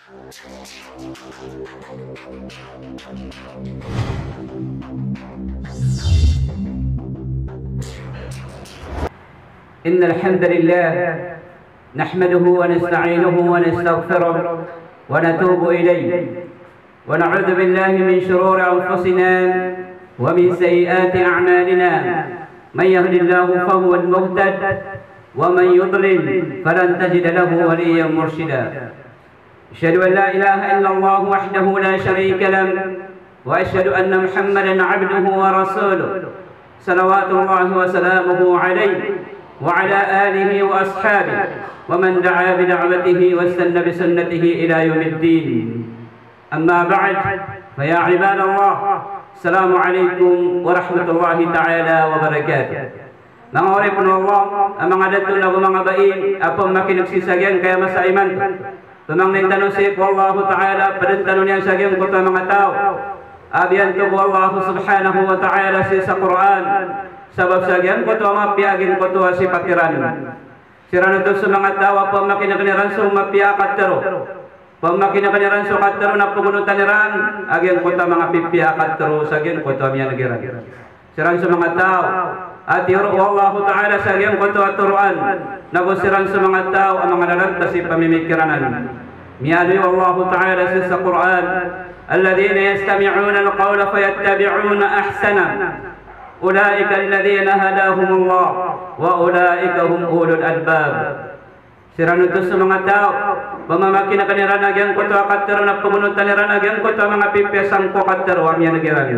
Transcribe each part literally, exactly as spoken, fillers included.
إن الحمد لله نحمده ونستعينه ونستغفره ونتوب إليه، ونعوذ بالله من شرور أنفسنا ومن سيئات أعمالنا. من يهد الله فهو المهتد، ومن يضلل فلن تجد له وليا مرشدا. أشهد أن لا إله إلا الله وحده لا شريك له، وأشهد أن محمدا عبده ورسوله، صلوات الله وسلامه عليه وعلى آله وأصحابه ومن دعا بدعوته واستن بسنته إلى يوم الدين. أما بعد، فيا عباد الله، السلام عليكم ورحمة الله تعالى وبركاته. Manga oripn o Allah a manga dato ago manga bai a pamakin'g sii sa giyangkaya masa imanto. Pamangnin tano sii ko Allahu Ta'ala a pdn tano niyan sa giyangkoto a manga taw a biyanto o Allah Subhanahu wa Ta'ala sii sa Qur'an, sabap sa giyangkoto a mapiya a giyangkoto a sipat iran. Siran oto so manga taw a pamakin'g iran so mapiya a katharo. Pamakin'g iran so katharo na pagonotan iran a giyangkoto a manga pipiya a katharo sa giyangkoto a miyan'g iran. Siran so manga taw a tiyoro o Allahu Ta'ala sa giyangkoto a toroan, nago siran so manga taw a manga lalantas i pamimikiranan. Miyaaloy o Allahu Ta'ala sii sa Qur'an, "Alladhina yastami'una al-qawla fayattabi'una ahsanah. Ulaika alladhina hadahumullah, wa ulaika hum ulul albab." Siran oto so manga taw a pamamakin'g iran a giyangkoto a katharo na pagonotan iran a giyangkoto a manga pipiya sangko a katharo a miyan'g iran.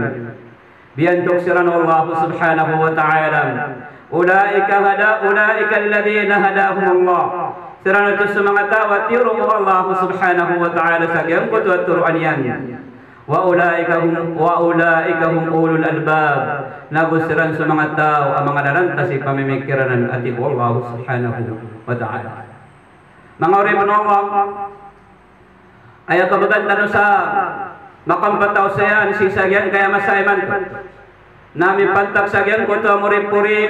Biyanto siran o Allah Subhanahu wa Ta'ala. Ulaika hada, ulaika alladhina hadahumullah. Siran oto so manga taw a tiyoro o Allah Subhanahu wa Ta'ala sa giyangkoto a toroan iyan. Wa ulaika hum, wa ulaika hum ulul albab. Nago siran so manga taw a manga lalantas i pamimikiranan a tig o Allah Subhanahu wa Ta'ala. Manga oripn o Allah, aya kabgan tano sa makampataw saya sii sa giyangkaya masa imanto na mipantag sa giyangkoto a moripori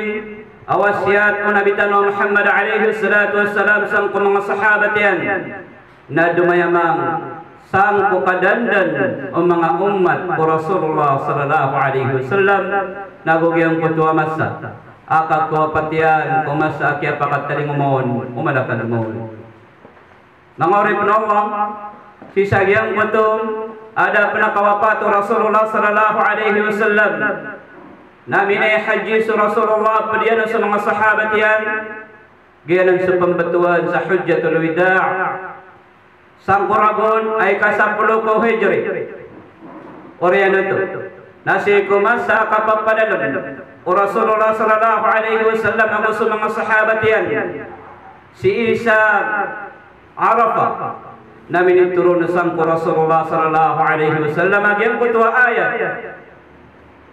a wasiyat o Nabi tano Muhammad alayhis salatu wassalam sangko manga sahabat iyan. Na domayamang sangko kadandan o manga ummat o Rasulullah sallallahu alayhi wasallam, nago giyangkoto a masa a kakowapat iyan ko masa a kiyapakatalingoma on o malakal mawt. Manga oripn o Allah, sii sa giyangkoto a da pn a kawapat o Rasulullah sallallahu alayhi wasallam, na minay hajji so Rasulullah, pd iyan so manga sahabat iyan, giyanan so pmbtowan sa Hajjatul Wida', sangko ragon a ika sapolo ko Hijri. Oriyan oto na sii ko masa a kapapadalm o Rasulullah sallallahu alayhi wasallam ago so manga sahabat iyan sii sa Arafah, na minitoron sangko Rasulullah sallallahu alayhi wasallam a giyangkoto a ayat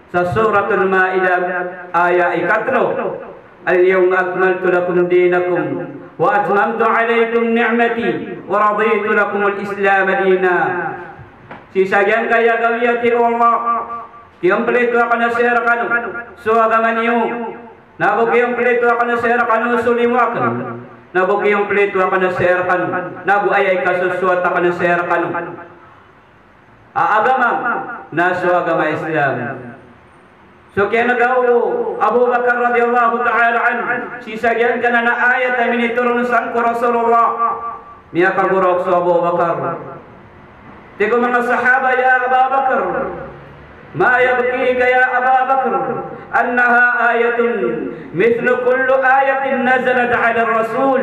sa Suratul Ma'idah, aya ikatlo, "Al-yawma akmaltu lakum dinakum wa atmamtu alaykum ni'mati wa raditu lakumul Islama dina." Sii sa giyangkaya gawii, a tig o Allah, kiyomplito akn sii rkano so agama niyo, nago kiyomplito akn sii rkano so limo akn, nago kiyomplito akn sii rkano, nago aya ikasosoat akn sii rkano a agama na so agama Islam. So kiyanga o Abu Bakar radiyallahu ta'ala anhu, sii sa giyangkanan a ayat a minitoron sangko Rasulullah, miyakagoraok so Abu Bakar. Tig o manga sahaba, "Ya Aba Bakar, ma yubkika ya Aba Bakar, annaha ayatun mithlu kulli ayatin nazalat ala Rasul."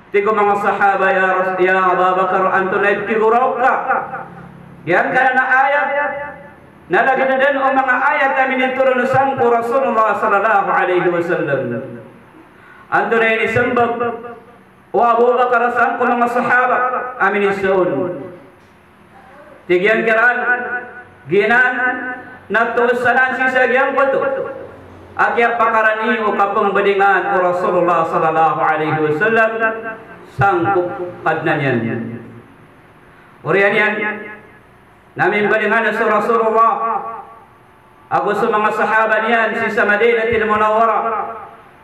Tig o manga sahaba, "Ya Ras-, ya Aba Bakar, antonaa i pkigoraok ka giyangkanan a ayat na lagid dn o manga ayat a minitoron sangko Rasulullah sallallahu alayhi wasallam?" Antonaa i inismbag o Abu Bakar sangko manga sahaba a minisoon? Tig iyan kiran, giyanan na toos anan sii sa giyangkoto a kiyapakarani o kapmbdingan o Rasulullah sallallahu alayhi wasallam sangko Kadnan iyan. Oriyan iyan na mimbdingan so Rasulullah ago so manga sahaba niyan sii sa Madinatil Munawwarah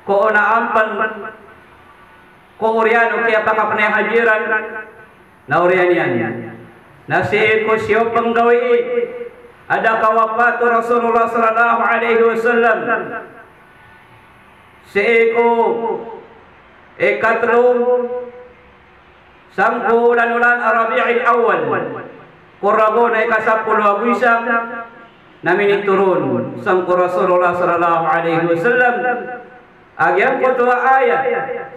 ko onaan pn ko oriyan o kiyapakapnay hajji ran. Na oriyan iyan na sii ko siyompang gawii a da kawapat o Rasulullah sallallahu alaihi wasallam, sii ko ikatlo sangko olan-olan a Rabi'il Awwal, ko ragon a ikasapolo ago isa, na minitoron sangko Rasulullah sallallahu alaihi wasallam a giyangkoto a ayat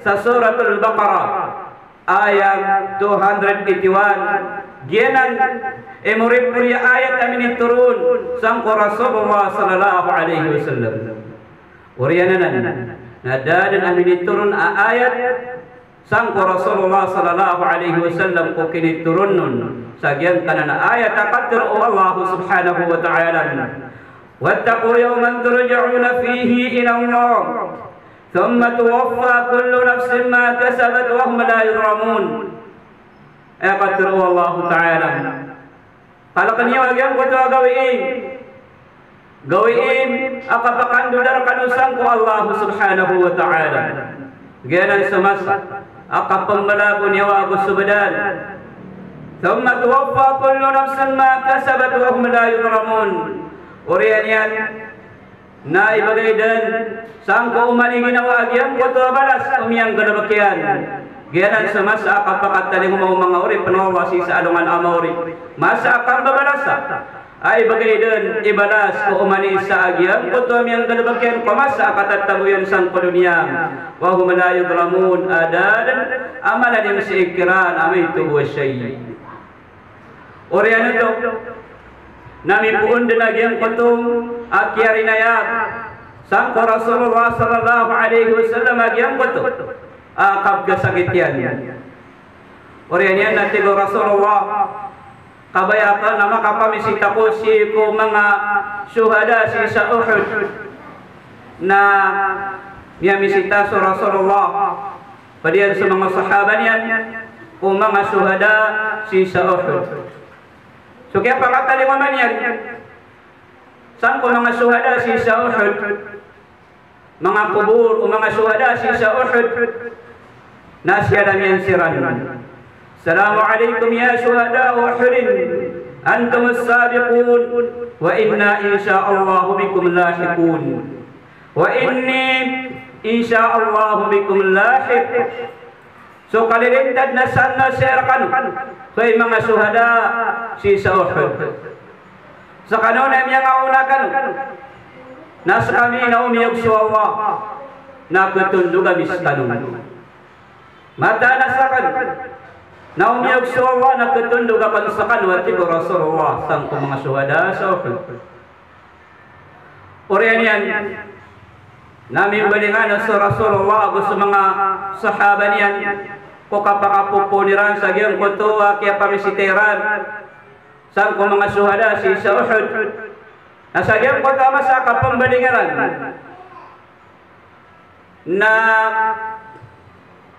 sa Suratul Baqarah, ayat two hundred eighty-one. Giyanan i moripori a ayat a minitoron sangko Rasulullah sallallahu alaihi wasallam. Oriyan anan na da dn a minitoron a ayat sangko Rasulullah sallallahu alaihi wasallam ko kinitoron on sa giyangkanan a ayat a katharo o Allah subhanahu wa ta'ala: "Wattaqu yawman turja'una fihi ilallah, thumma tuwaffa kullu nafsin ma kasabat wa hum la yudhlamun." Aya katharo o Allah ta'ala: Kalkn iyo a giyangkoto a gawii, gawii a kapakandodar kano sangko Allah subhanahu wa ta'ala. Giyanan so masa a kapmbalago niyo ago so bdal. Thumma tuwaffa kullu nafsin ma kasabat wa hum la yudhlamun. Oriyan iyan na ibgay dn sangko oman i ginawa a giyangkoto a balas o miyanggalbk iyan. Giyanan so masa a kapakatalingoma o manga oripn o Allah sii sa alongan a maori. Masa a kambabalasa a ibgay dn i balas ko oman i isa a giyangkoto a miyanggalbk iyan ko masa a katatago iyan sangko doniya. Wa hum la yudhlamun, a da dn a mala dn sii kiran a maito bo a shay. Oriyan oto na mipoon dn a giyangkoto a kiyarinayag sangko Rasulullah sallallahu alaihi wasallam a giyangkoto a kabgasakit iyan. Oriyan iyan na tig o Rasulullah, kabaya akn a makapamisita ako sii ko manga shuhada sii sa Uhud. Na miyamisita so Rasulullah, pd iyan so manga sahaba niyan, ko manga shuhada sii sa Uhud. So kiyapakatalingoma niyan sangko manga shuhada sii sa Uhud, manga kobor o manga shuhada sii sa Uhud, na siyadam iyan siran: "Assalamu alaikum ya shuhada Uhudin, antumus sabiqun, wa inna insha Allahu bikum lahiqun. Wa inni insha Allahu bikum lahiq." So kalilintad na san na sii rkano, hay manga shuhada sii sa Uhud. Skano na miyangaona kano, na skami na omiyog so Allah na ktondog ami skano. Mataan a sakn na omiyog so Allah na ktondog akn skano, a tig o Rasulullah sangko manga shuhada sa Uhud. Oriyan iyan na mimbalingan so Rasulullah ago so manga sahaba niyan ko kapakapopoon iran sa giyangkoto a kiyapamisita iran sangko manga shuhada sii sa Uhud. Na sa giyangkoto a masa a kapmbaling iran na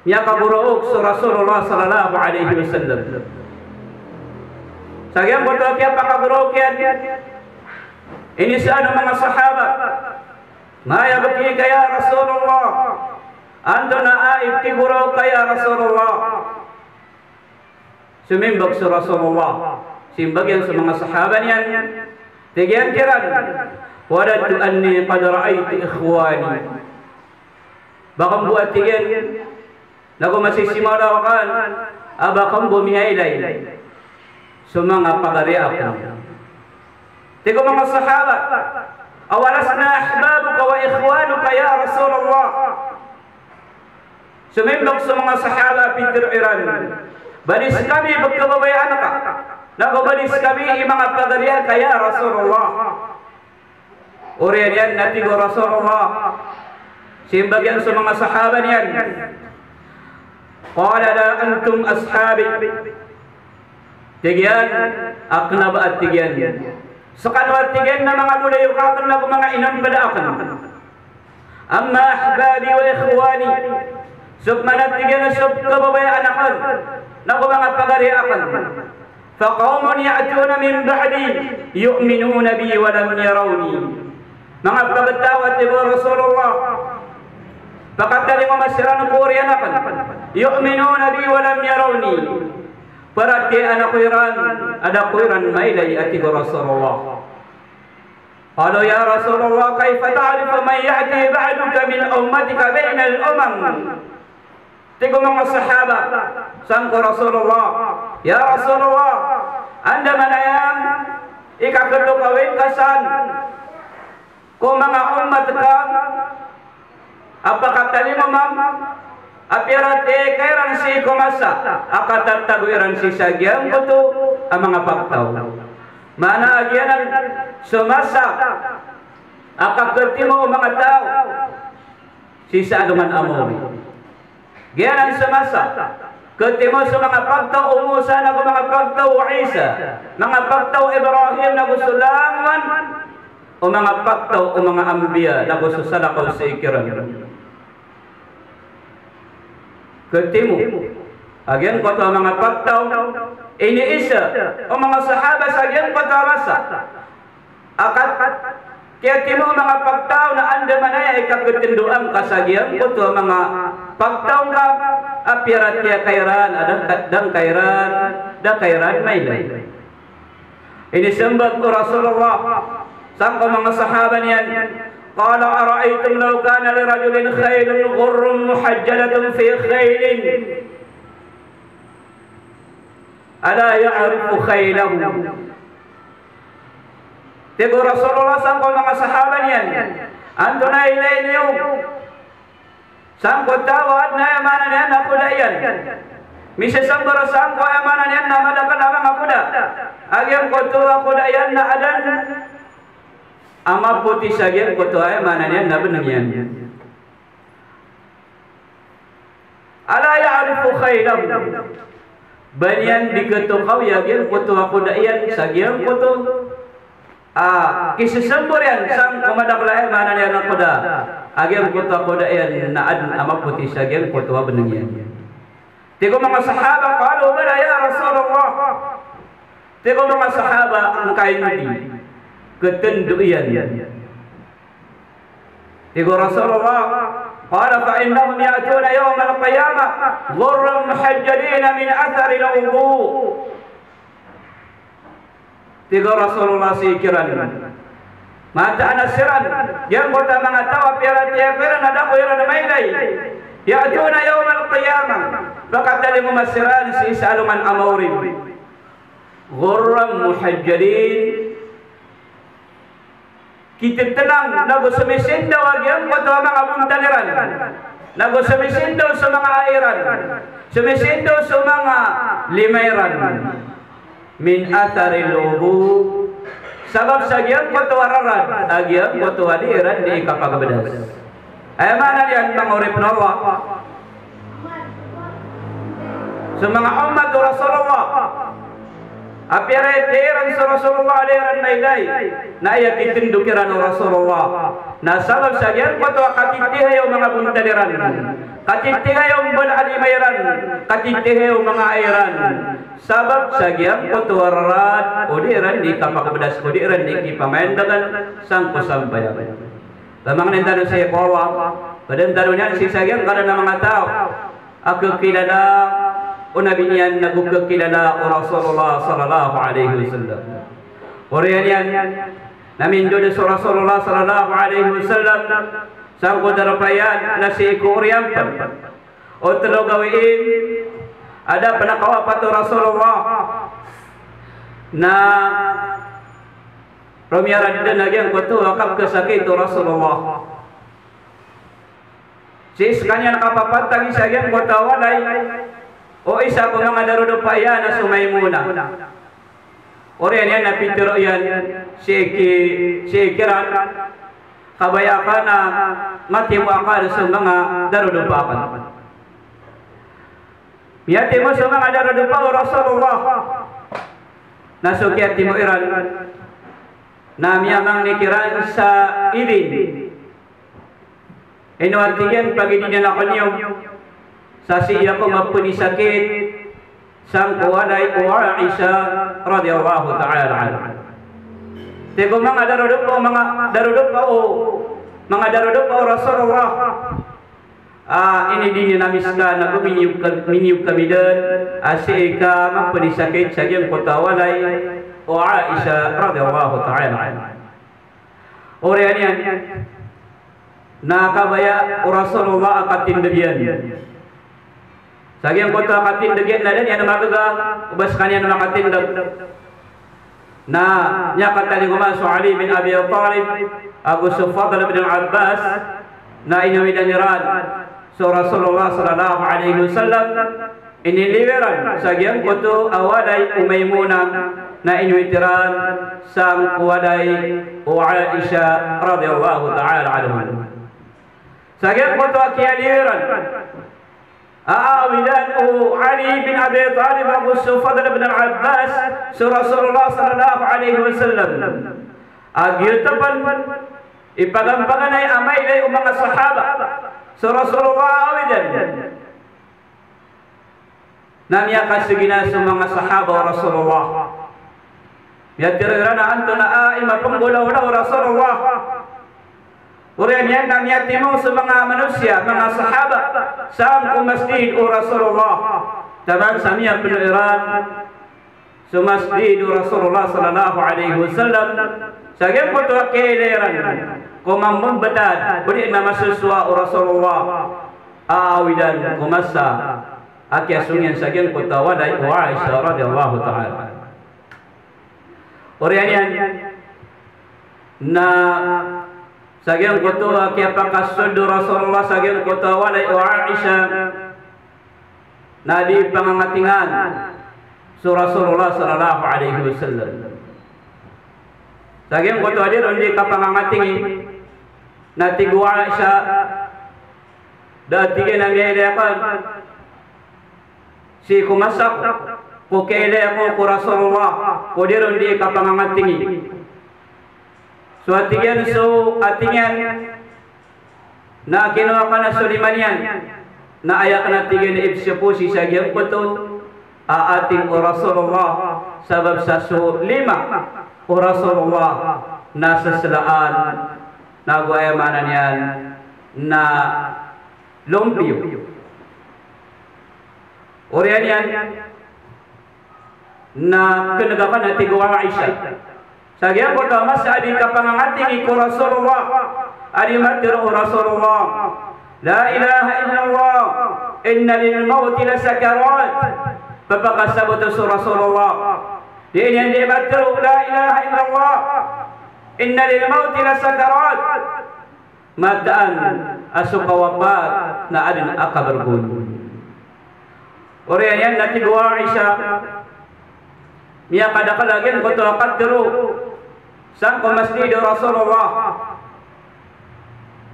miyakagoraok so Rasulullah sallallahu alaihi wasallam. Sa giyangkoto a kiyapakagoraok iyan, inisaan o manga sahaba: "Ma yabkika ya Rasulullah? Antonaa i pkigoraok ka ya Rasulullah?" Sumimbag so Rasulullah, simbag iyan so manga sahaba niyan, tig iyan kiran: "Wadadtu anni qad ra'aytu ikhwani." Ba kn bo, a tig iyan, na go masisimala akn a ba kn bo miyailay so manga pagari akn. Tig o manga sahaba: "Awalasna ahbabuka wa ikhwanuka ya Rasulullah?" Sumimbag so manga sahaba a pitharo iran: "Ba di skami pkhababayaan ka, na go ba di skami i manga pagari aka ya Rasulullah?" Oriyan iyan na tig o Rasulullah, simbag iyan so manga sahaba niyan, qala: "La antum ashabi." Tig iyan, akn a ba, a tig iyan, skano, a tig iyan, na manga bolayoka akn ago manga inmpda akn. "Amma ahbabi wa ikhwani." So pman, a tig iyan, so pkhababayaan akn na go manga pagari akn, "fa qawmun ya'tuna min ba'di yu'minuna bi wa lam yarawni." Manga pagtaw, a tig o Rasulullah, pakatalingoma siran ko oriyan akn, "yu'minuna bi wa lam yarawni." Paratiyayaan ako iran a da ako iran mailay, a tig o Rasulullah. Qalu, "Ya Rasulullah, kayfa ta'rifu man ya'ti ba'daka min ummatika baynal umam?" Tig o manga sahaba sangko Rasulullah, "Ya Rasulullah, andamanaya i kaketokawi ngka san ko manga ummat ka a pakatalingoma a piyaratiyaya ka iran sii ko masa a katatago iran sii sa giyangkoto a manga pagtaw?" Maana a giyanan so masa a kaketimo o manga taw sii sa alongan a maori. Giyanan so masa, ketimo so manga pagtaw o Musa nago manga pagtaw o Isa, manga pagtaw o Ibrahim nago so langowan o manga pagtaw o manga anbiya nago so salakaw sii kiran. Ketimo a giyangkoto a manga pagtaw, iniisa o manga sahaba sa giyangkoto a masa a kat-, kiyatimo o manga pagtaw na andamanaya i kaketendo angka sa giyangkoto a manga pagtaw ngka a piyaratiyaya ka iran a da ka-, da ngka iran, da ka iran mailay. Inisembag o Rasulullah sangko manga sahaba niyan, qala, "Ara'aytum law kana li rajulin khaylun ghurrun muhajjalatun fi khaylin, ala ya'rifu khaylahu?" Tig o Rasulullah sangko manga sahaba niyan, "Antonaa i ilay niyo sangkoto a taw a adn a, aya maana niyan na, koda iyan, misesembor sangkoto a, aya maana niyan na, madakel a manga koda, a giyangkoto a koda iyan na adn a mapoti sa giyangkoto a, aya maana niyan na, bnng iyan? Ala ya'rifu khaylahu?" Ba niyan di ketokawi a giyangkoto a koda iyan sa giyangkoto a kisesembor iyan sangkoto a madakel a, aya maana niyan na, koda, a giyangkoto a koda iyan na adn a mapoti sa giyangkoto a bnng iyan? Tig o manga sahaba, qalu, "Bala ya Rasulullah." Tig o manga sahaba, "Angkaino di, ketendo iyan." Tig o Rasulullah, qala, "Fa innahum ya'tuna yawmal qiyamah ghurran muhajjalina min atharil wudu." Tig o Rasulullah sii kiran, mataan a siran giyangkoto a manga taw a piyaratiyaya ko iran a da ko iran mailay. Ya'tuna yawmal qiyamah, pakatalingoma siran sii sa alongan a maori. Ghurran muhajjalin, kitetenang nago somisindaw a giyangkoto a manga bontal iran, nago somisindaw so manga ai iran, somisindaw so manga lima iran. Min atharil wudu, sabap sa giyangkoto a rarad a giyangkoto a di iran di kapagbedas. Aya maana niyan, manga oripn o Allah, so manga ummat o Rasulullah a piyaratiyaya iran so Rasulullah a da iran mailay, na aya titendo kiran o Rasulullah na sabap sa giyangkoto a katitihay o manga bontal iran, katitihay o mbala a lima iran, katitihay o manga ai iran, sabap sa giyangkoto a rarad o di iran di kapagbedas, o di iran di kipamaindagan sangko sambayang. Ba mangnin tano sii ko Allah, ba dn tano niyan sii sa giyangkanan a manga taw a kekilala o Nabi niyan nago kekilala o Rasulullah sallallahu alaihi wasallam. Oriyan iyan na mindoda so Rasulullah sallallahu alaihi wasallam sangko darpa iyan na sii ko oriyan pn o telo gawii a da pn a kawapat o Rasulullah na romiyarad dn a giyangkoto a kapkhasakit o Rasulullah. Sii skaniyan kapapatagi sa giyangkoto a walay o isa ko manga darodopa iyan a so Maimuna. Oriyan iyan na pitharo iyan sii ki, sii kiran, kabaya akn a matimo akn so manga darodopa akn. Miyatimo so manga darodopa o Rasulullah na so kiyatimo iran na miyamangni kiran sa idin. Ino a tig iyan, pagidinan ako niyo sa sii ako mapnisakit sangko walay o Aisha radhiyallahu ta'ala anha. Tig o manga darodopa, manga darodopa o, manga darodopa o Rasulullah, A, inidin iyan a miskan ago miniyog ka, miniyog kami dn a sii ka mapd i sakit sa giyangkoto a walay o Aisha radhiyallahu ta'ala anha. Oriyan iyan na kabaya o Rasulullah a katindg iyan. Sa giyangkoto a katindg iyan na da niyan magaga o ba skaniyan makatindg. Na miyakatalingoma so Ali bin Abi Talib ago so Fadl bin Abbas na inawidan iran so Rasulullah sallallahu alaihi wasallam, iniliyo iran sa giyangkoto a walay o Maimuna na inowit iran sangko walay o Aisha radhiyallahu ta'ala anha. Sa giyangkoto a kiyaliyo iran a awidan o Ali bin Abi Talib ago so Fadl bin Abbas so Rasulullah sallallahu alaihi wasallam. A giyoto pn i paganapaganay a mailay o manga sahaba so Rasulullah a awidan. Na miyakasgina so manga sahaba o Rasulullah. Miyatharo iran a antonaa i mapanggolawla o Rasulullah. Oriyan iyan na miyatimo so manga manosiya, manga sahaba, sangko masjid o Rasulullah. Taman sa miyapno iran so masjid o Rasulullah sallallahu alaihi wasallam. Sa giyangkoto a kiyailay iran ko mambmbtad odi na masosowa o Rasulullah a awidan ko masa a kiyasong iyan sa giyangkoto a walay o Aisha radhiyallahu ta'ala anha. Oriyan iyan na sa giyangkoto a kiyapakasold o Rasulullah sa giyangkoto a walay o Aisha na di pangangatingan so Rasulullah sallallahu alaihi wasallam. Sa giyangkoto a di ron di kapangangatingi na tig o Aisha, da tig iyan a miyailay akn sii ko masa ko, ko kiyailay ako ko Rasulullah ko di ron di kapangangatingi. So a tig iyan, so a tig iyan na kinowa akn a so lima niyan, na aya akn a tig iyan ibsopo sii sa giyangkoto a ating o Rasulullah, sabap sa so lima o Rasulullah na seslaan, na go aya maana niyan na lompiyo. Oriyan iyan na kneg akn a tig o Aisha. Sa giyangkoto a masa a di kapangangatingi ko Rasulullah, a di matharo o Rasulullah, "La ilaha illallah, inna lil mawti la sakarat." Pphakasaboto so Rasulullah. Di niyan di matharo, "La ilaha illallah, inna lil mawti la sakarat." Mataan a so kawapat na adn a kabrgon. Oriyan iyan na tig o Aisha, miyakadakl a giyangkoto a katharo sangko masjid o Rasulullah.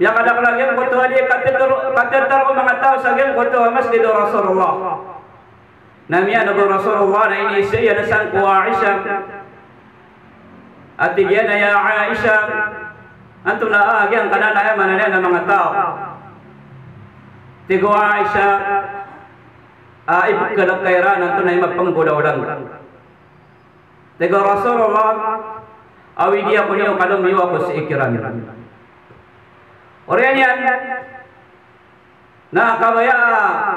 Miyakadakl a giyangkoto a di katharo, katharo o manga taw sa giyangkoto a masjid o Rasulullah. Na miyanog o Rasulullah na iniiza iyan sangko Aisha. A tig iyan a, "Ya Aisha, antonaa giyangkanan a aya maana niyan a manga taw?" Tig o Aisha a, "Ipkhalk ka iran antonaa i mapanggolawla ngka." Tig o Rasulullah a, "Awidi ako niyo ka lomiyo ako sii kiran." Oriyan iyan na kabaya,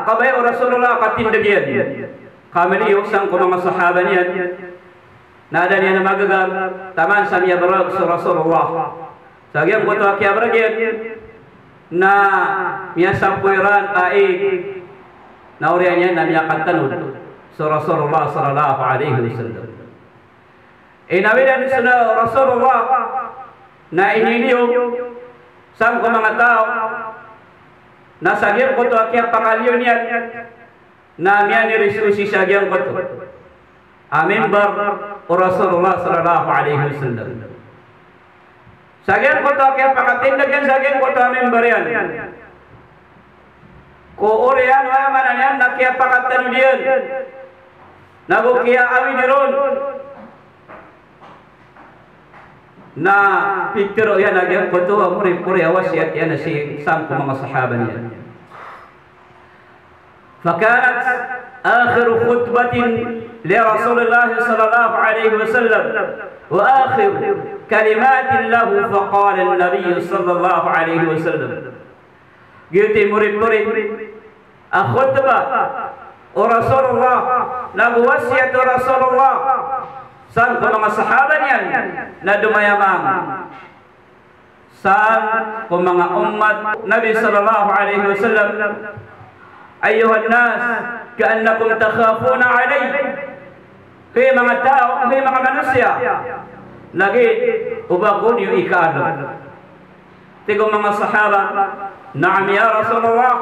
kabaya o Rasulullah a katindg iyan. Kamliyo sangko manga sahaba niyan. Na da niyan magaga taman sa miyabrg so Rasulullah. Sa giyangkoto a kiyabrg iyan na miyasampo iran a ig. Na oriyan iyan na miyakatanod so Rasulullah sallallahu alaihi wasallam. Inawidan so Rasulullah na iniliyo sangko manga taw, na sa giyangkoto a kiyapakaliyo niyan na miyaniris o sii sa giyangkoto a mimbar o Rasulullah sallallahu alaihi wasallam. Sa giyangkoto a kiyapakatindg iyan sa giyangkoto a mimbar iyan, ko oriyan o aya maana niyan na kiyapakatanod iyan, na go kiyaawid ron. Na pitharo iyan a giyangkoto a moripori a wasiyat iyan sii sangko manga sahaba niyan. فكانت آخر خطبة لرسول الله صلى الله عليه وسلم وآخر كلمات له، فقال النبي صلى الله عليه وسلم: Giyoto i mori-mori a khutbah o Rasulullah, nago wasiyat o Rasulullah sangko manga sahaba niyan na domayamang sangko manga ummat Nabi sallallahu alaihi wasallam. Ayyuhan nas, ka'annakum takhafuna alayya. Hay manga taw, hay manga manosiya, lagid o ba ko niyo ikaalok. Tig o manga sahaba, "Na'am ya Rasulullah."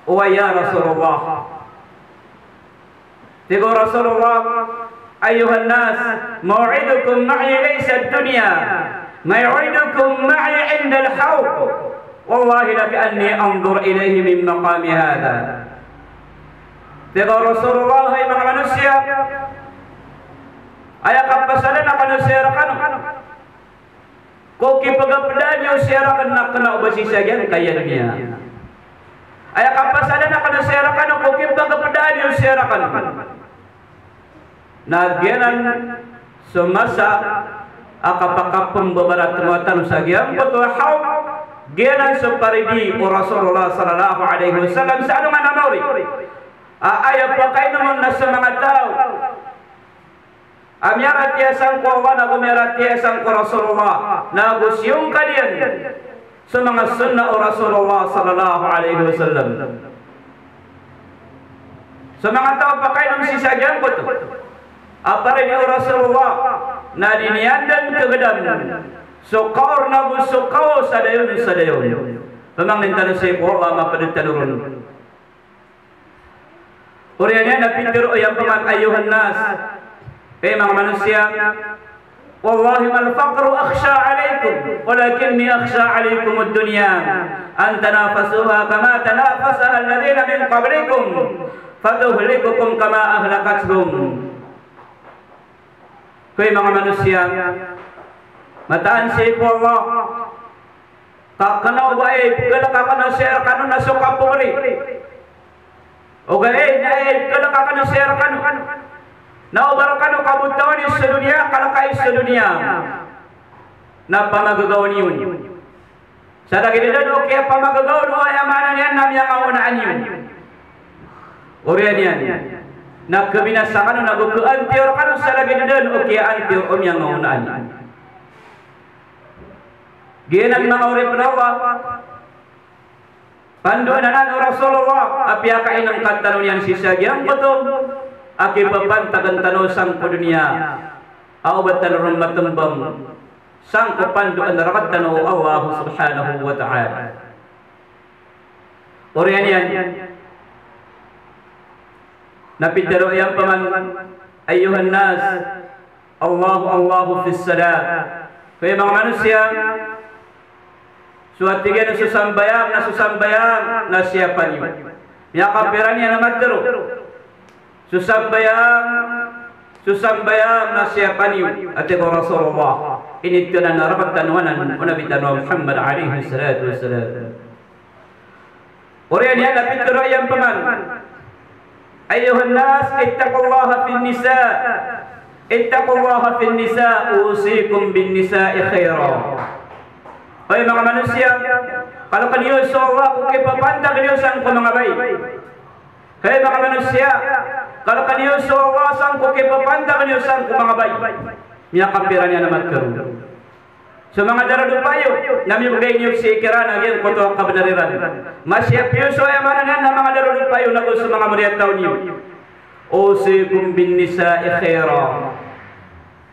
Oway ya Rasulullah. Tig o Rasulullah, "Ayyuhan nas, maw'idukum ma'i laysa ad-dunya, maw'idukum ma'i 'indal hawd. Wallahi laka anni anzuru ilayhi min maqami hadha." Tig o Rasulullah, hay manga manosiya, aya kapasadan akn o saya rkano ko kipagapda niyo saya rakn na kna o ba sii sa giyangkaya doniya. Aya kapasadan akn o saya rakn ko kipagapda niyo saya rakn na giyanan so masa a kapakapmbabaratemowa tano sa giyangkoto a hawd, giyanan so paridi o Rasulullah sallallahu alaihi wasallam sa alongan a maori a aya pakainomn na so manga taw a miyaratiyaya sangko Allah nago miyaratiyaya sangko Rasulullah, nago siyongkad iyan so manga sunnah o Rasulullah sallallahu alaihi wasallam. So manga taw a pakainom sii sa giyangkoto a paridi o Rasulullah na di niyan dn kagdam so kaor nago so kaos a dayon sa dayon. Pamangnin tano sii ko Allah a mapd tano ron. Oriyan iyan na pitharo iyan pman, "Ayyuhan nas, hay manga manosiya, wallahi mal faqru akhsha alaykum, walakinni akhsha alaykum ad-dunya, an tanafasuha kama tanafasaha alladhina min qablikum, fatuhlikakum kama ahlakathum." Hay manga manosiya, mataan sii ko Allah ka kna o ba aya ipkhalk akn o saya rkano na so kapobri. Ogaid na aya ipkhalk akn o saya rkano na o ba rkano kabotawani so doniya, kalkai so doniya na pamagagaw niyo sa lagid dn o kiyapamagagaw o, aya maana niyan na miyangaonaan iyo. Oriyan iyan na khabinasa kano nago khaantiyo rkano sa lagid dn o kiyaantiyo o miyangaonaan iyo. Giyanan manga oripn o Allah, pandoan anan o Rasulullah a piyakainngkat tano niyan sii sa giyangkoto a kipapantagn tano sangko doniya a o ba tano ron matmbang sangko pandoan rktano o Allah subhanahu wa ta'ala. Oriyan iyan na pitharo iyan pman, "Ayyuhan nas, Allahu, Allahu fis salah." Hay manga manosiya, so a tig iyan so sambayang na so sambayang na siyapa niyo. Miyakapira niyan a matharo so sambayang, so sambayang na siyapa niyo, a tig o Rasulullah. Initonan rktano anan o Nabi tano a Muhammad alayhis salatu wassalam. Oriyan iyan na pitharo iyan pman, "Ayyuhan nas, ittaqullaha fin nisa, ittaqullaha fin nisa, usikum bin nisa'i khaira." Hay manga manosiya, kalkn iyo so Allah ko kipapantag niyo sangko manga bai. Hay manga manosiya, kalkn iyo so Allah sangko kipapantag niyo sangko manga bai. Miyakapira niyan a matharo so manga darodopa iyo na mibgay niyo sii kiran a giyangkoto a kabnar iran. Masiyap iyo so, aya maana niyan na manga darodopa iyo nago so manga moriyataw niyo. Usikum bin nisa'i khaira.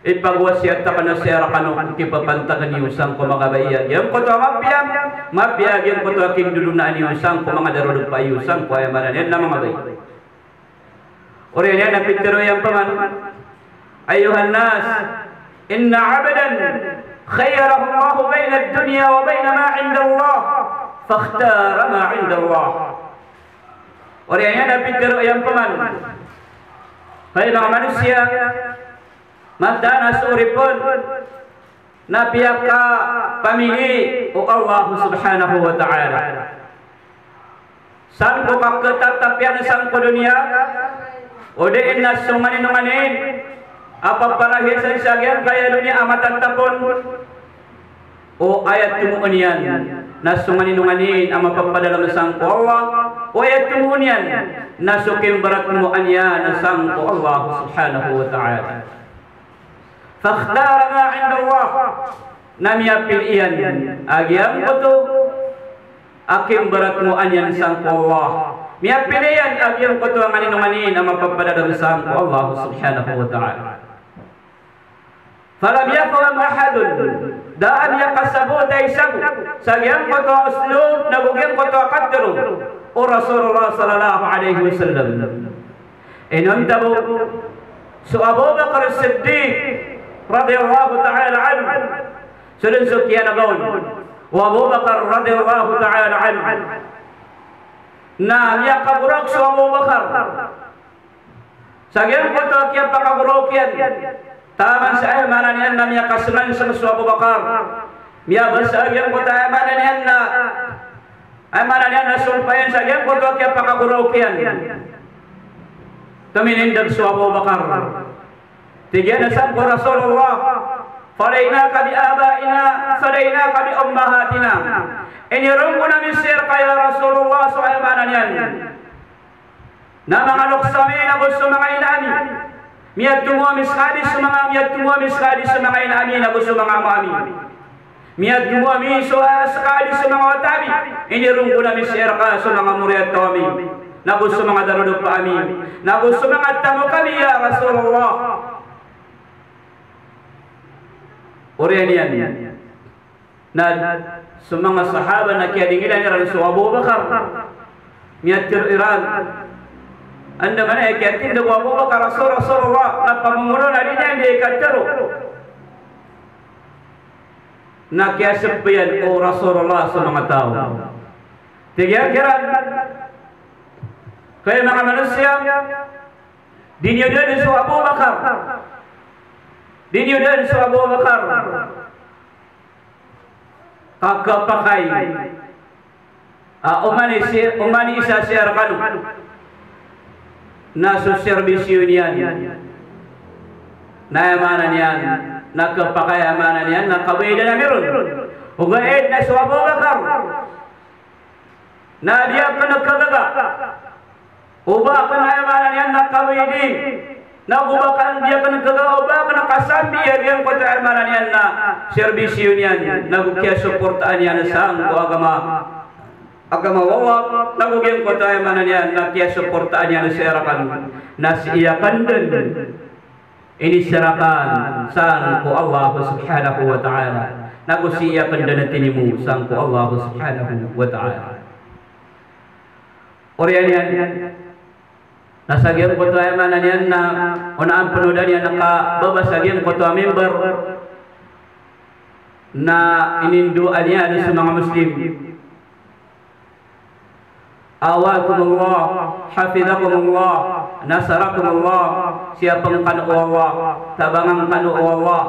Ipagwasiyat akn o saya rkano ko kipapantag niyo sangko manga bai a giyangkoto a mapiya, mapiya a giyangkoto a kindodonaan iyo sangko manga darodopa iyo sangko, aya maana niyan na manga bai. Oriyan iyan na pitharo iyan pman, "Ayyuhan nas, inna abdan khayyarahu Allahu bayna ad-dunya wa bayna ma 'inda Allah, fakhtara ma 'inda Allah." Oriyan iyan na pitharo iyan pman, hay manga manosiya, mataan a so oripn na piyakapamili o Allah subhanahu wa ta'ala sangko kakhatatapiyan sangko doniya, odi na so nganin o nganin a paparahiyasan sa giyangkaya doniya a matatap on, o aya tomoon iyan Na so nganin o nganin a mapapadalm sangko Allah, o aya tomo niyan na so kimbaratmoan iyan sangko Allah subhanahu wa ta'ala. Fakhtara ma 'indallah, na miyapili iyan a giyangkoto a kimbaratmoan iyan sangko Allah. Miyapili iyan a giyangkoto a nganin o nganin a mapapadalm sangko Allah subhanahu wa ta'ala. Falam yafham ahadun, da a miyakasabot a isa bo sa giyangkoto a uslub nago giyangkoto a katharo o Rasulullah sallallahu alaihi wasallam. Inonta bo so Abu Bakar Siddiq radiyallahu ta'ala anhu. So dn so kiyanagaon o Abu Bakar radiyallahu ta'ala anhu na miyakagorak so Abu Bakar sa giyangkoto a kiyapakagoraok iyan. Taman sa aya maana niyan na miyakasngansng so Abu Bakar. Miyabasa a giyangkoto a aya maana niyan na, aya maana niyan na sompa iyan sa giyangkoto a kiyapakagoraok iyan. Tominindg so Abu Bakar. Tig iyan a sangko Rasulullah, "Fadaynaka bi abaina, fadaynaka bi ummahatina." Inironggon ami sii rka ya Rasulullah so aya maana niyan na manga loks ami nago so manga ina ami. Miyatomo ami skadi so manga, miyatomo ami skadi so manga ina ami nago so manga ama ami. Miyatomo ami so, ah, skadi so manga wata ami. Inironggon ami sii rka so manga moriyataw ami nago so manga darodopa ami nago so manga tamok ami ya Rasulullah. Oriyan iyan na so manga sahaba na kiyadingilan iran so Abu Bakar. Miyatharo iran, andamanaya i kiyatindg o Abu Bakar a so Rasulullah na pamomono na di niyan di katharo. Na kiyasbay iyan o Rasulullah so manga taw. Tig iyan kiran, hay manga manosiya, di niyo dn so Abu Bakar, di niyo dn so Abu Bakar kakapakay a oman i si, oman i isa sii rkano na so serbisyo niyan. Na aya maana niyan na kapakay, aya maana niyan na kabayadan ami ron. Ogaid na so Abu Bakar na di akn kagaga o ba akn, aya maana niyan na, kabayadi, nago ba akn, di akn kagaga o ba akn kasambi a giyangkoto, aya maana niyan na, serbisyo niyan nago kiyasuportaan iyan sangko agama, agama o Allah, nago giyangkoto, aya maana niyan na, kiyasuportaan iyan sii rakn na sii akn dn inisarakan sangko Allah subhanahu wa ta'ala, nago sii akn dn tinimo sangko Allah subhanahu wa ta'ala. Oriyan iyan na sa giyangkoto, aya maana niyan na, onaan pn o da niyan kababasa giyangkoto a mimbar na inindoa niyan so manga Muslim. Awakumullah, hafizakumullah, nasarakumullah, siyapn kano o Allah, tabangan kano o Allah,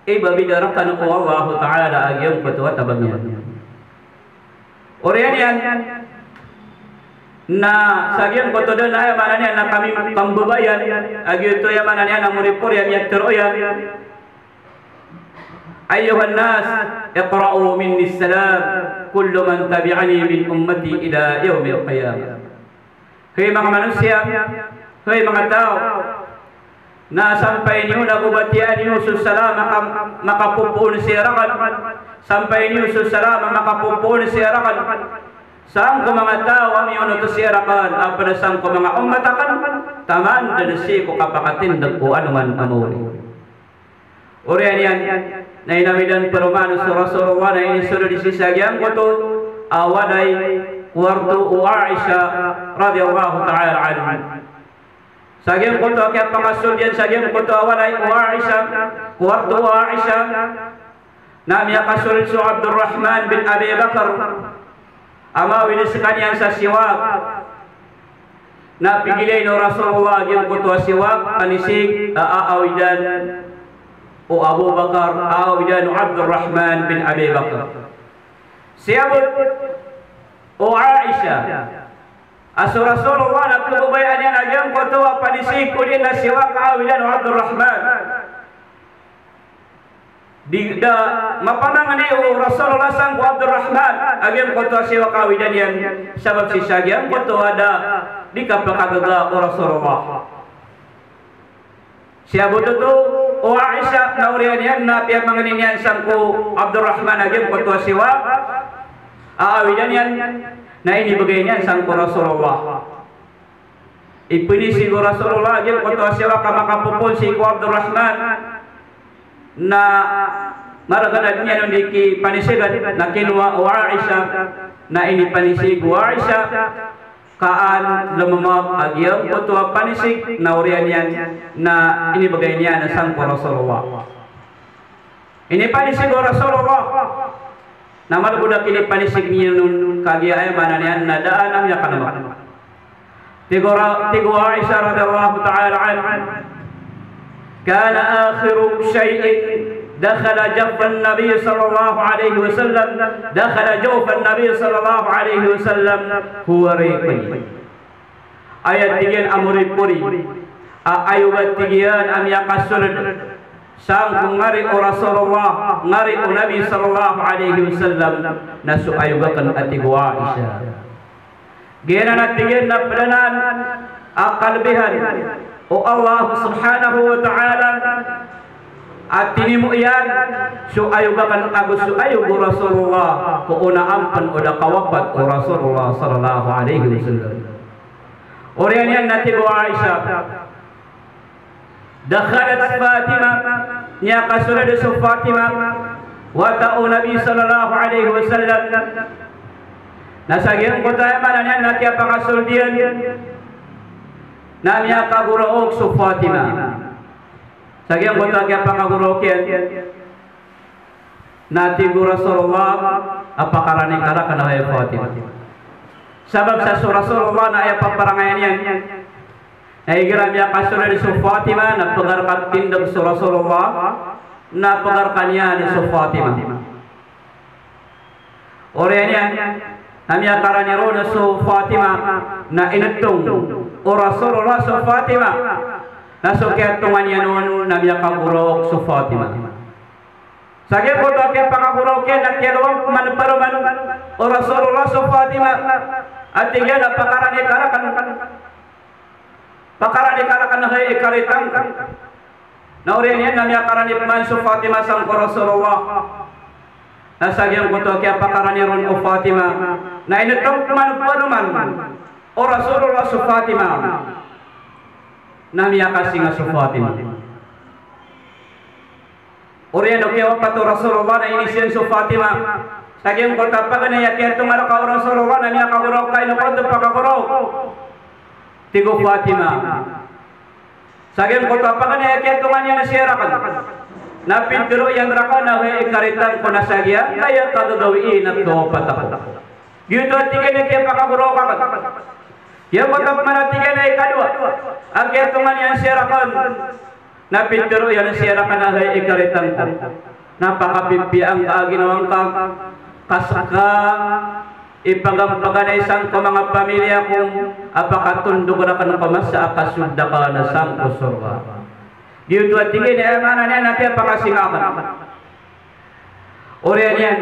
ibabida rkano o Allahu ta'ala a giyangkoto a tabang iyan. Oriyan iyan na sa giyangkoto dn, aya maana niyan na kami kambabayan a giyoto, aya maana niyan na moripori a miyatharo iyan. Ayyuhan nas, iqra'u minni salam, kullu man tabi'ani min ummati ila yawmil qiyamah. Hay manga manosiya, hay manga taw, na sampay niyo nago batiya niyo so salam a makapopoon sii rakn, sampay niyo so salam a makapopoon sii rakn sangko manga taw a miyonot sii rakn, a pd sangko manga ummat akn, taman dn sii ko kapakatindg ko anoman a maori. Oriyan iyan na inawid iyan paroman so Rasulullah na inisold sii sa giyangkoto a walay, kuwarto o Aisha radiyallahu ta'ala anha. Sa giyangkoto a kiyapakasold iyan sa giyangkoto a walay o Aisha, kuwarto o Aisha, na miyakasold so Abdurrahman bin Abi Bakr a mawid skaniyan sa siwak. Na pigilayn o Rasulullah giyangkoto a siwak, panisik a aawidan o Abu Bakar, aawidan o Abdurrahman bin Abi Bakr. Siyabot o Aisha a so Rasulullah na kababayaan iyan a giyangkoto a panisik odi na siwak a aawidan o Abdurrahman. Di da mapamangni o Rasulullah sangko Abdurrahman a giyangkoto a siyowa ka awidan iyan, sabap sii sa giyangkoto a da di kapakagaga o Rasulullah. Sii a boto oto o Aisha na oriyan iyan na piyamangni niyan sangko Abdurrahman a giyangkoto a siyowa a awidan iyan na inibgay niyan sangko Rasulullah. Ipanisig o Rasulullah a giyangkoto a siyowa ka makapopoon sii ko Abdurrahman. Na margn a di niyan on di kipanisigan na kinowa o Aisha, na inipanisig o Aisha ka an lmamap a giyangkoto a panisig na oriyan iyan na inibgay niyan sangko Rasulullah. Inipanisig o Rasulullah. Na malbod a kinipanisig niyan on kagiya aya maana niyan na da a miyakalmk. Tig o Ra-, tig o Aisha radhiyallahu ta'ala anha, "Kana akhiru shay'in dakhala jawfan Nabi sallallahu alaihi wasallam, dakhala jawfan Nabi sallallahu alaihi wasallam, huwa riqi." Aya tig iyan a moripori a ayog a tig iyan a miyakasold sangko ngari o Rasulullah, ngari o Nabi sallallahu alaihi wasallam, na so ayog akn a tig o Aisha. Giyanan a tig iyan na pd anan a kalbihan o Allah subhanahu wa ta'ala a tinimo iyan so ayog akn ago so ayog o Rasulullah ko onaan pn o da kawapat o Rasulullah sallallahu alaihi wasallam. Oriyan iyan na tig o Aisha, dakhalat Fatima, miyakasold so Fatima, wata o Nabi sallallahu alaihi wasallam. Na sa giyangkoto a aya maana niyan na kiyapakasold iyan na miyakagoraok so Fatima. Sa giyangkoto a kiyapakagoraok iyan na tig o Rasulullah a pakarani ka rakn hay Fatima. Sabap sa so Rasulullah na aya paparangayan iyan na igira miyakasold so Fatima na pgarka tindg so Rasulullah na pgarka niyan so Fatima. Oriyan iyan na miyakarani ron so Fatima na initong o Rasulullah so Fatima. Na so kiyatongan iyan on na miyakagoraok so Fatima. Sa giyangkoto a kiyapakagoraok iyan na kiyalowan pman paroman o Rasulullah so Fatima a tig iyan a pakarani ka rakn, pakarani ka rakn hay ikaritang ko. Na oriyan iyan na miyakarani pman so Fatima sangko Rasulullah. Na sa giyangkoto a kiyapakarani ron o Fatima na initong pman paroman o Rasulullah so Fatima. Na miyakasinga so Fatima. Oriyan o kiyawapat o Rasulullah na inisiyan so Fatima. Sa giyangkoto a paganay a kiyatonga rka o Rasulullah na miyakagoraok ka, ino ka oto pakagoraok? Tig o Fatima. Sa giyangkoto a paganay a kiyatonga niyan siya rakn na pitharo iyan rakn a hay ikaritang ko na sa giyangkaya kagagawii na kawapat ako. Giyoto a tig iyan a kiyapakagoraok akn. Giyangkoto pman a tig iyan a ikadowa a kiyatonga niyan siya rakn na pitharo iyan siya rakn a hay ikaritang ko na pakapipiya angka a ginawa ngka, ka ska ipagampaganay sangko manga pamilya ko a pakatondog rakn ko masa a kasold akn sangko sorga. Giyoto a tig iyan a aya maana niyan na kiyapakasinga akn. Oriyan iyan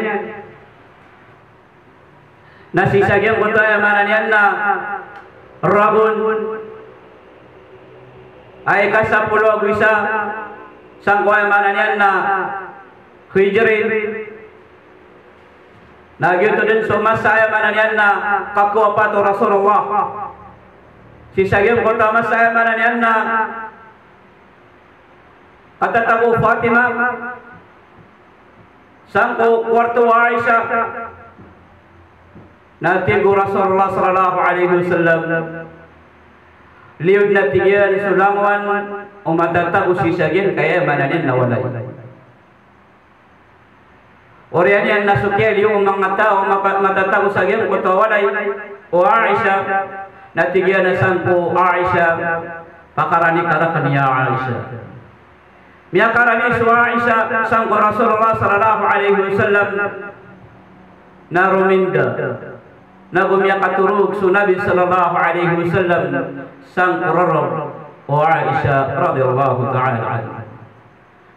na sii sa giyangkoto a aya maana niyan na ragon a ikasapolo ago isa sangko aya maana niyan na Hijri. Na giyoto dn so masa aya maana niyan na kakowapat o Rasulullah. Sii sa giyangkoto a masa aya maana niyan na katatago o Fatima sangko kwarto o Aisha. Na tig o Rasulullah sallallahu alaihi wasallam, liyo dn a tig iyan so langowan o matatago sii sa giyangkaya aya maana niyan na walay. Oriyan iyan na so kiyaliyo o manga taw a mapa-, matatago sa giyangkoto a walay o Aisha, na tig iyan a sangko Aisha, pakarani ka rakn ya Aisha. Miyakarani so Aisha sangko Rasulullah sallallahu alaihi wasallam na rominda. Na go miyakatorog so Nabi sallallahu alaihi wasallam sangko rarab o Aisha radhiyallahu ta'ala anha.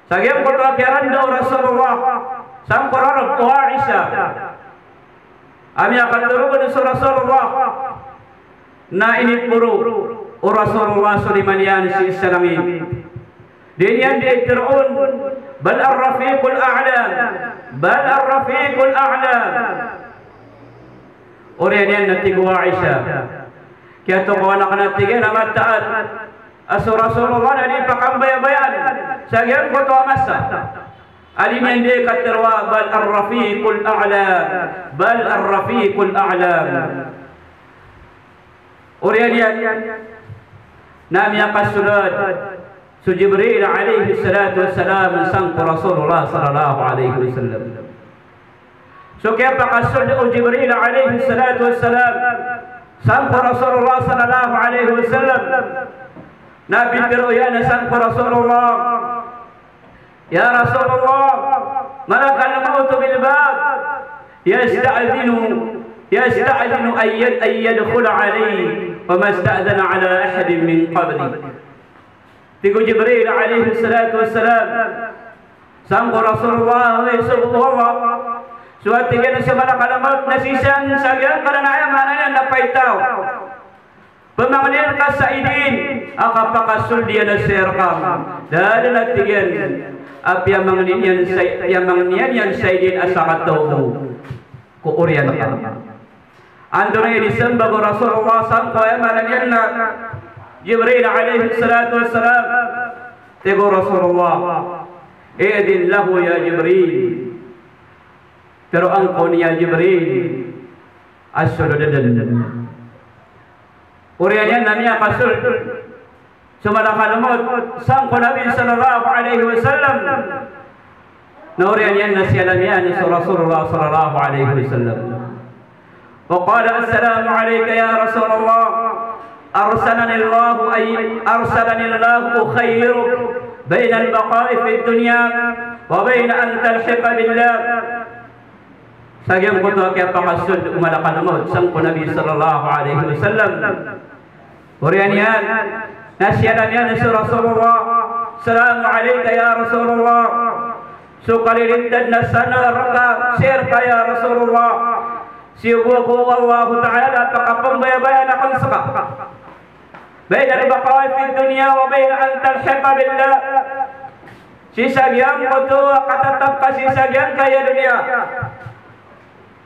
Sa giyangkoto a kiyaranda o Rasulullah sangko rarab o Aisha a miyakatharo on so Rasulullah na iniporo o Rasulullah so lima niyan sii sa langit. Di niyan di tharoon, "Bal ar-rafiqul a'la, bal ar-rafiqul a'la." Oriyan iyan na tig o Aisha, kiyatokawan akn a tig iyan a mataat a so Rasulullah na di pakambayabayaan sa giyangkoto a masa a di niyan di katharo a bal ar-rafiqul a'la, bal ar-rafiqul a'la. Oriyan iyan na miyakasold so Jibril alayhis salatu wassalam sangko Rasulullah sallallahu alayhi wasallam. So kiyapakasold o Jibril alayhis salatu wassalam sangko Rasulullah sallallahu alayhi wasallam, na pitharo iyan sangko Rasulullah, "Ya Rasulullah, malakal mawtu bil bab, yasta'dhinu, yasta'dhinu an yad-, an yadkhula alayk, wa ma sta'dhana ala ahadin min qablik." Tig o Jibril alayhis salatu wassalam sangko Rasulullah, "Hay sogo o Allah, so," a tig iyan, "so malakal mawt na sii san sa giyangkanan a, aya maana niyan na paitaw, pamangnin ka sa idin a kapakasold iyan sii rka. Da dn," a tig iyan, "a piyamangnin iyan sa, piyamangnin iyan sa idin a sakataw bo ko oriyan ka." Antonaa i inismbag o Rasulullah sangko, aya maana niyan na Jibril alayhis salatu wassalam? Tig o Rasulullah, "I'dhin lahu ya Jibril." Tharoon ko niyan, Jibril, a sold dn. Oriyan iyan na miyakasold so malakal mawt sangko Nabi sallallahu alayhi wasallam. Na oriyan iyan na siyalamin iyan so Rasulullah sallallahu alayhi wasallam. Wa qala, "Assalamu alayka ya Rasulullah. Arsalani Allahu ay-, arsalani Allahu ukhayyiruk baynal baqa'i fid dunya wa bayna an talhiqa billah." Sa giyangkoto a kiyapakasold o malakal mawt sangko Nabi sallallahu alayhi wasallam, oriyan iyan na siyalamin iyan so Rasulullah, "Assalamu alayka ya Rasulullah. So kalilintad na sanar ka sii rka ya Rasulullah, sii bo ko Allahu Ta'ala a pakapambayabayaan akn ska baynal baqa'i fid dunya wa bayna an talhiqa billah." Sii sa giyangkoto a katatap ka sii sa giyangkaya doniya,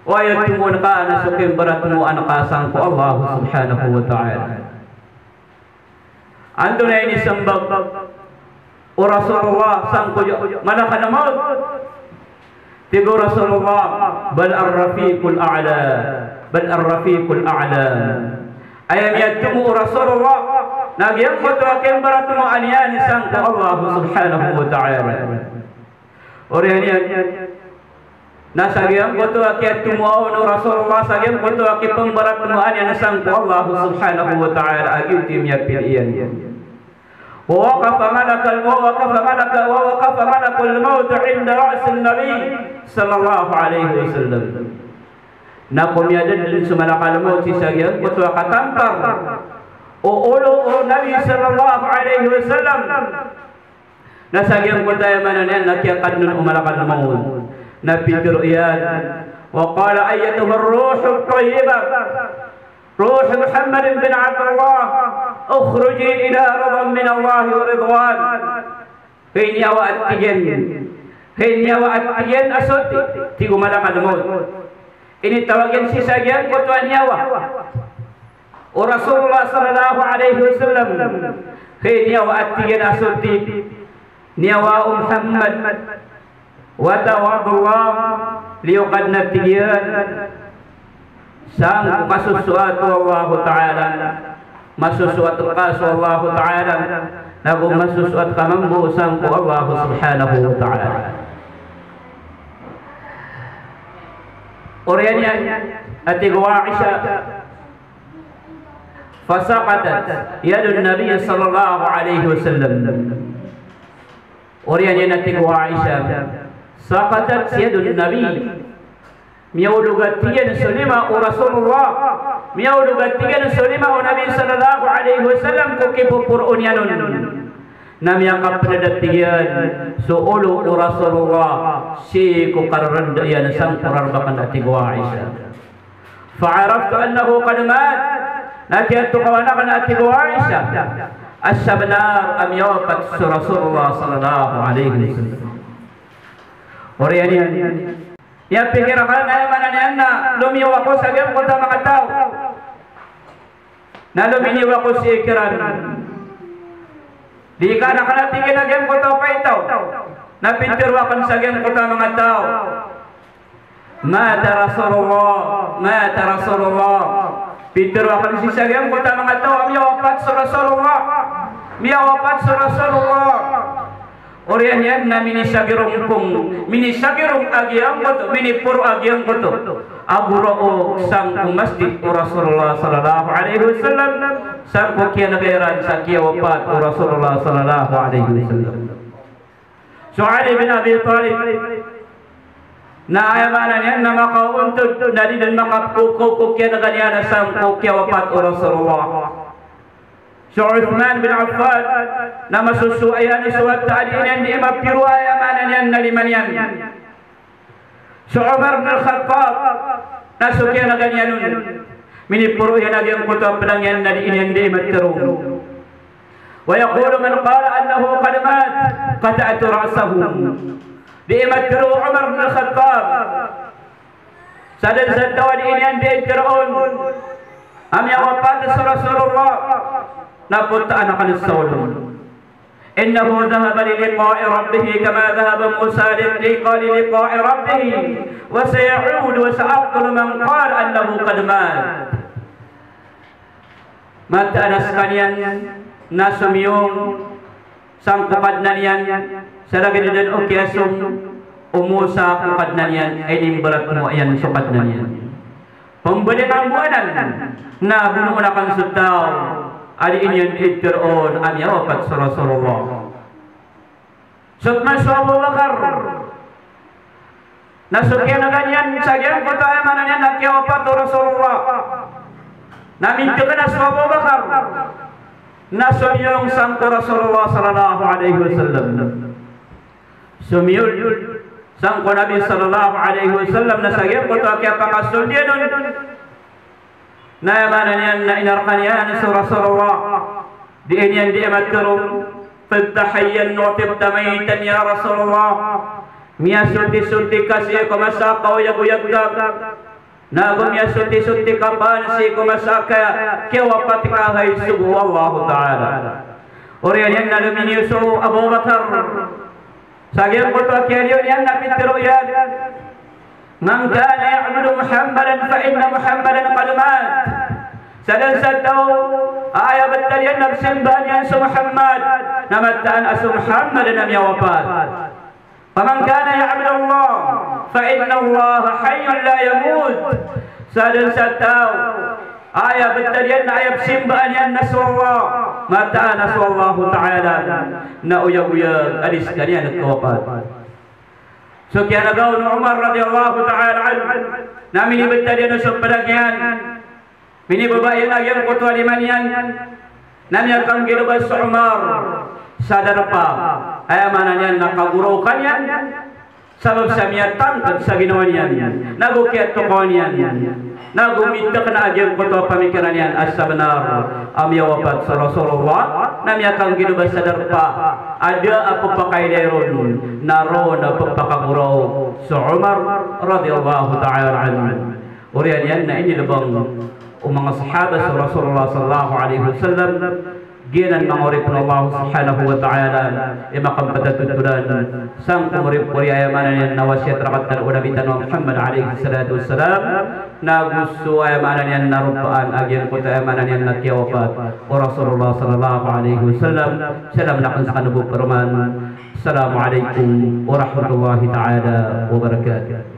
o aya tomoon ka na so kimbaratmoan ka sangko Allah subhanahu wa ta'ala. Antonaa i inismbag o Rasulullah sangko malakal mawt? Tig o Rasulullah, "Bal ar-rafiqul a'la, bal ar-rafiqul a'la." Aya miyatomo o Rasulullah na giyangkoto a kimbaratmoan iyan sangko Allah subhanahu wa ta'ala. Oriyan iyan na sa giyangkoto a kiyatomo on o Rasulullah, sa giyangkoto a kipmbaratmoan iyan sangko Allah subhanahu wa ta'ala, a giyoto i miyapili iyan. Wa waqafa malakal, wa waqafa malaka-, wa waqafa malakul mawt inda ra'sin Nabi sallallahu alayhi wasallam. Na komiyadn dn so malakal mawt sii sa giyangkoto a katampar o olo o Nabi sallallahu alayhi wasallam. Na sa giyangkoto a, aya maana niyan na kiyakadn on o malakal mawt, na pitharo iyan, wa qala, "Ayyatuhar ruhut tayyibah, ruhu Muhammadin bin Abdullah, ukhruji ila ridan min Allah wa ridwan." Hay niyawa, a tig iyan. Hay niyawa, a tig iyan, a soti, tig o malakal mawt. Initawag iyan sii sa giyangkoto a niyawa o Rasulullah sallallahu alayhi wasallam. Hay niyawa, a tig iyan, a soti, niyawa o Muhammad. Wata o Abdullah, liyo ka dn, a tig iyan, sangko kasosoat o Allahu Ta'ala, masosoat ka so Allahu Ta'ala, nago masosoat ka mambo sangko Allah subhanahu wa ta'ala. Oriyan iyan, a tig o Aisha, fasaqatat yadun Nabi sallallahu alayhi wasallam. Oriyan iyan, a tig o Aisha, saqatat yadun Nabi. Miyaolog, a tig iyan, so lima o Rasulullah. Miyaolog, a tig iyan, so lima o Nabi sallallahu alayhi wasallam ko kipoporoon iyan on. Na miyakapnad a tig iyan so olo o Rasulullah sii ko kararanda iyan sangko rarbakan a tig o Aisha. Fa'araftu annahu qad mat. Na kiyatokawan akn a tig o Aisha a sabnar a miyawapat so Rasulullah sallallahu alaihi wasallam. Oriyan iyan, aya pikir akn, aya maana niyan na lomiyo ako sa giyangkoto a manga taw. Na lominiyo ako sii kiran. Di ka na kna tig iyan a giyangkoto a paitaw. Na pitharo akn sa giyangkoto a manga taw. Mata Rasulullah, mata Rasulullah. Pitharo akn sii sa giyangkoto a manga taw a miyawapat so Rasulullah. Miyawapat so Rasulullah. Oriyan iyan na minisagirong pong, minisagirong a giyangkoto, miniporo a giyangkoto a goraok sangko masjid o Rasulullah sallallahu alaihi wasallam, sangko kiyanega iran sa kiyawapat o Rasulullah sallallahu alaihi wasallam. So Ali bin Abi Talib, na aya maana niyan na makaontod, na di dn makapkoko ko kiyanega niyan sangko kiyawapat o Rasulullah. So Uthman bin Affan, na masosowa iyan so wata a di niyan dii mapiro, aya maana niyan na lima niyan. So Umar bin Al-Khattab, na so kiyanega niyan on, miniporo iyan a giyangkoto a pdang iyan na di niyan dii matero. Wa yaqulu man qala annahu qad mat, qata'tu ra'sahu. Dii matero o Umar bin Al-Khattab. Sadn sa taw a di niyan dii teroon a miyawapat so Rasulullah, na potaan akn sa olo on. Innahu dhahaba li liqa'i rabbih kama dhahaba Musa li liqa-, li liqa'i rabbih, wa sayaudu wa sa'aqtulu man qala annahu qad mat. Mataan a skaniyan na somiyong sangko Kadnan iyan, sa lagid dn o kiyasong o Musa ko Kadnan iyan, inimbarat mo iyan so Kadnan iyan. Pmbalingan bo anan, na bonoon akn so taw a di niyan dii teroon a miyawapat so Rasulullah. So pman so Abu Bakar. Na so kiyanega niyan sa giyangkoto a aya maana niyan na kiyawapat o Rasulullah, na mintegena so Abu Bakar, na somiyong sangko Rasulullah sallallahu alaihi wasallam. Somiyong sangko Nabi sallallahu alaihi wasallam na sa giyangkoto a kiyapakasold iyan on. Na aya maana niyan na inarka niyan so Rasulullah. Di niyan dii matero, "Tibta hayyan wa tibta maytan ya Rasulullah." Miyasotisoti ka sii ko masa a kaoyagoyag ka. Nago miyasotisoti ka pn sii ko masa a kiyawapat ka, hay sogo o Allahu Ta'ala. Oriyan iyan na lominiyo so Abu Bakar. Sa giyangkoto a kiyaliyo niyan na pitharo iyan, "Man kana ya'budu Muhammadan fa inna Muhammadan qad mat." Sadn sa taw a aya btad iyan na pzimbaan iyan so Muhammad, na mataan a so Muhammad na miyawapat. "Wa man kana ya'budu Allah fa inna Allah hayyun la yamut." Sadn sa taw a aya btad iyan na aya pzimbaan iyan na so Allah, mataan a so Allahu Ta'ala na oyagoyag a di skaniyan kawapat. So kiyanega on o Umar radiyallahu ta'ala anhu, na minibtad iyan so pdang iyan, minibaba iyan a giyangkoto a lima niyan, na miyakanggilobas so Umar sa darpa, aya maana niyan na kagoraokan iyan, sabap sa miyatangkd sa ginawa niyan, nago kiyatokawan iyan, nago mitekna a giyangkoto a pamikiran iyan a sabnar a miyawapat so Rasulullah, na miyakanggilobas sa darpa a da a pphakailay ron, na roo na pphakagoraok so Umar radiyallahu ta'ala anhu. Oriyan iyan na inilbang o manga sahaba so Rasulullah sallallahu alaihi wasallam, giyanan manga oripn o Allah subhanahu wa ta'ala, i makapatatotolan sangko moripori, aya maana niyan na wasiyat rktano o Nabi tano a Muhammad alaihi salatu wassalam, nago so aya maana niyan na ropaan a giyangkoto aya maana niyan na kiyawapat o Rasulullah sallallahu alaihi wasallam. Salam akn skano bo paroman. Assalamu alaikum warahmatullahi ta'ala wabarakatuh.